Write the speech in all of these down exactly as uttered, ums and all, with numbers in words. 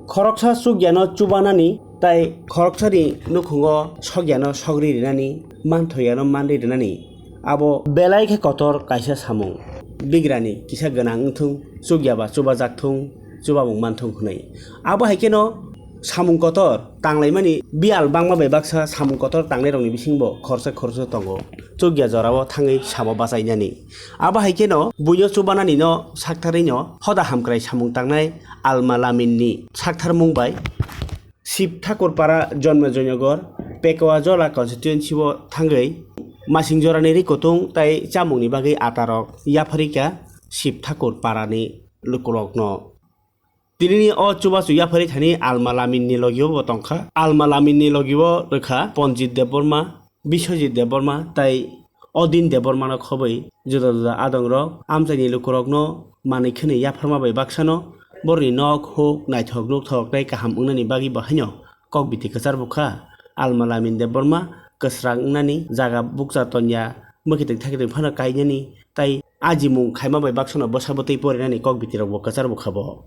Khoroksa chukyano chubanani tei khoroksani nukhungo sokyano sogri rinani, manthoyano manri rinani, abo belai khe kotor kaisa samung. Bigrani kisa gwnang wngthung, chukya ba chubajak thung, chubamung manthung hwnwi. Abo hai kheno samung kotor tanglaimani biyal bangma bai baksa samung kotor tangnairokni bisingo khoroksa khoroksa tongo. Chukya jorao thangwi samo bachainani. Abo hai kheno buino chubanani no saktharwi no hoda hamkrai samung tangnai Alma Laminni saktharmung bai Shiv Thakur Para Jonmo Joynagar Pekwa Jola constituency o thangwi masing jorani ri kutung tei chamungni bagwi atarok yapharika Shiv Thakur Parani lukurokno. Tinini o chubachu yapharwi thani Alma Laminni logio bo tongkha. Alma Laminni logio rwkha Ponjit Debbarma, Biswajit Debbarma tei Odin Debbarmano khobwi juda juda adongrok amchaini lukurokno manwi khwnwi yapharma bai baksano borokni nok huk naithok nukthok tei kaham wngnani bagwi bo haino kok biti kwchar bukha. Alma Lamin Debbarma kwsrang wngnani jaga bukcha tonya mwkhitwng thakhitwng phano kainani tei ajimung khaima bai baksano bwsa bwtwi porinani kok bitirokbo kwchar bukha bo.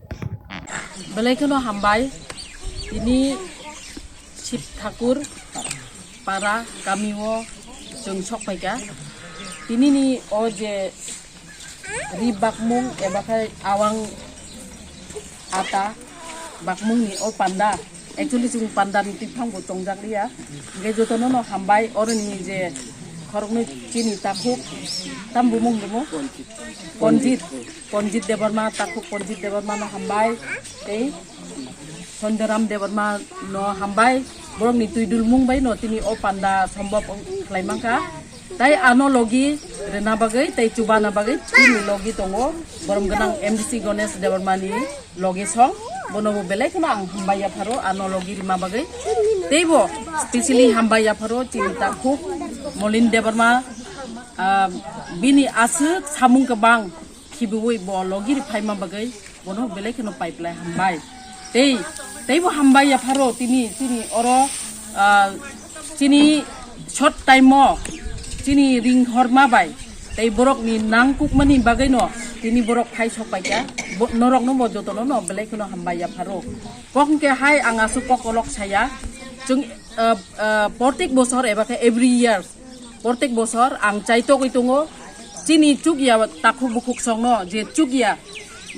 Belai kheno hambai, tini Shiv Thakur Para kamio chwng sok phaikha. Tinini o je ri bakmung eba khe awang ata bakmungni o panda, actually chwng pandani twiphang bo tongjak liya. Hingke jotono no hambai, oroni je khoroknwi chini takhuk, tam bumung dumo? Ponjit, Ponjit Debbarma, takhuk Ponjit Debbarma no hambai, tei Sondoram Debbarma no hambai, borokni twi dulmung bai no tini o panda sombop khlai mankha. Tai ano logi rwna bagwi, tai chubana bagwi chini logi tongo, borom gwnang M D C Ganesh Debbarmani logi song, bono bo belai kheno ang hambai yapharo ano logi rima bagwi. Teibo specially hambai yapharo chini takhuk Molin Debbarma, ah, bini aswk samung kwbang khibiwi bo logi riphaima bagwi. Bono belai kheno pipeline hambai. Tei, teibo hambai yapharo tini, chini oro, ah, chini short time o, chini ring horma bai, tei borokni nangkukmani bagwino tini borok phai sok paikha. Bo-, norokno bo jotono no belai kheno hambai yapharo. Kok hwnkhe hai ang aswk kok kolok saya. Chwng, ah, ah, portek bosor eba khe every year Protek bosor ang chaitogwi tongo. Chini chukya takhuk bukhuk songno je chukya,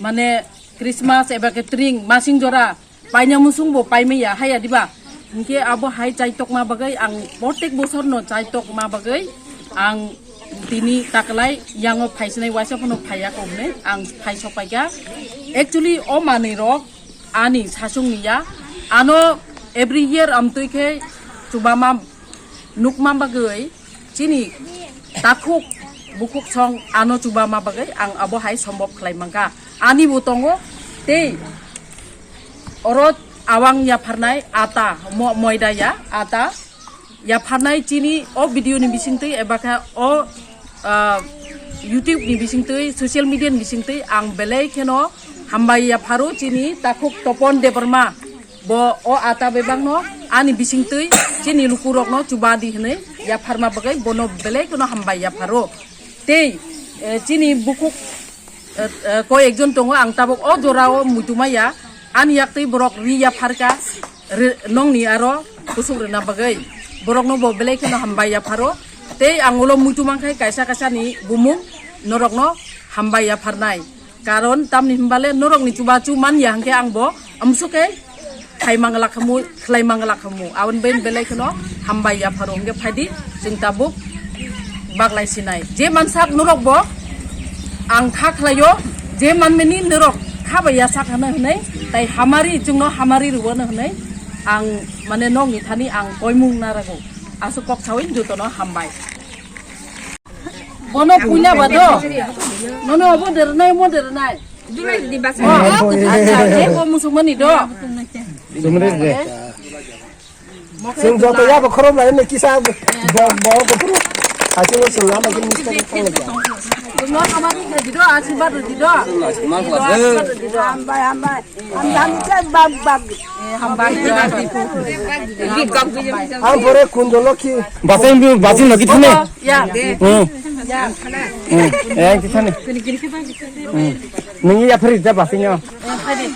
mane Christmas eba khe tring masing jora paina musung bo paimaya haya diba? Hinkhe abo hai chaitokma bagwi ang protek bosorno chaitokma bagwi ang tini taklai yango phaisinai waisa phano phaiya kok hwnwi ang phai sok paikha. Actually o manwi rok ani sasongni ya, ano every year amtwi khe chubama nukma bagwi chini takhuk bukhuk song ano chubama bagwi ang abo hai sombop khlai mankha. Ani bo tongo tei oro awang yapharnai ata, mo-, moida ya, ata yapharnai chini o video ni bisingtwi eba khe o, ah, YouTube ni bisingtwi, social media ni bisingtwi ang belai kheno hambai yapharo chini takhuk Topon Debbarma. Bo o ata bebakno ani bisingtwi chini lukurokno chubadi hwnwi yapharma bagwi bono belai kheno hambai yapharo. Tei, eh, chini bukhuk, eh, eh, koi ekjon tongo, ang tabuk o jorao muitu maya, ani yaktwi borok ri yapharkha, ri-, nongni aro kusuk rwna bagwi. Borokno bo belai kheno hambai yapharo. Tei ang ulo muitu mankhe kaisa kaisa ni bumung norokno hambai yapharnai. Karon tamni hwnbale norokni chubachu man ya hwnkhe ang bo amsukhe khai mangla khamu, khlai mangla khamu. Aboni bai belai kheno hambai yapharo hwnkhe phaidi chwng tabuk baglai sinai. Je mansak norok bo ang kha khlaio, je manmani norok kha bai yasak hwnwi hwnwi tai hamari chwngno hamari rwano hwnwi ang mane nokni thani ang koimung narago. Aswk kok sawi jotono hambai. Bono puila ba do. Nono abo dernai, mo dernai. Jumai di basa. Oh, acha, je ko musuk mani do. Jumai de. Sing joto ya ba khorom lai ne kisa bo bo ko puru. Achi wo sing lama kin mister thang ja. No hamari di do, achi ba di do. Hambai, hambai. Ang pore kundolo ki. Basing bi, basing lagi thane. Ya. Hmm. Ya. Hmm. Eh, ki thane. Hmm. Nini ya phari ja basing yo. Eh, phari.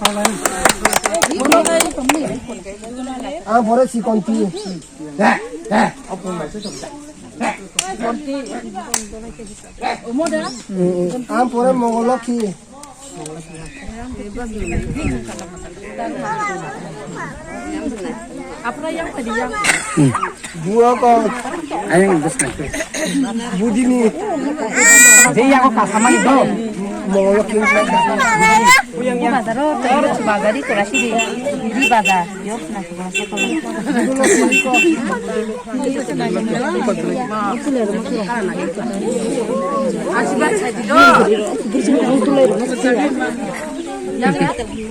Ang pore sikonti. Ang pore Mongolokhi. Buo ko. Ayang bus na. Budini. Dia ko kasamani do. Mongolokhi. Bazar o, bazar i kurasi di. Di bazar.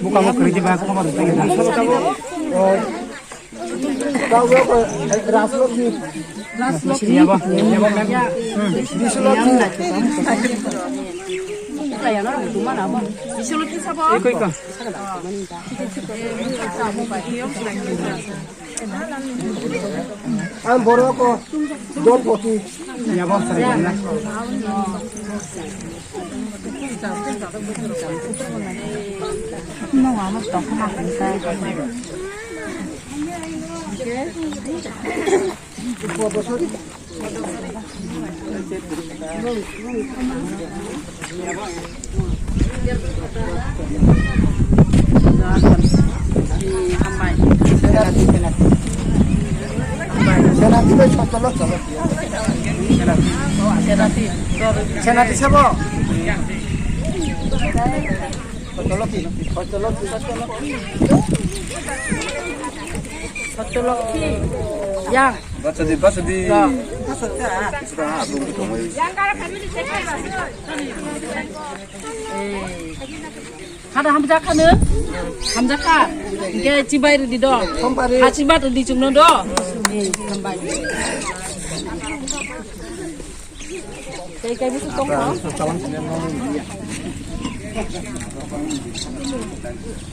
Buka mo kerja bahasa apa? Rajlokhi. Rajlokhi. Iya, Bang. Iya, Bang. Bisolokhi. Bisolokhi sabo? Iko, iko. Ang borok o dol poti. Iya, Bang, sari na. No, amo tokma kanta. Senati bai sotolo cholo. Senati sabo. Sotolo ki? Sotolo ki? Sotolo ki? Yang. Basadi, basadi. Basadi. Sudah, aku gitu. Yang kalau kami dicek, Mas. Eh. Hada hamjak kano? Hamjak ka? Ge chibai ridi do. Hachibat ridi chungno do. Eh, hambai. Tei kai busu tong ko?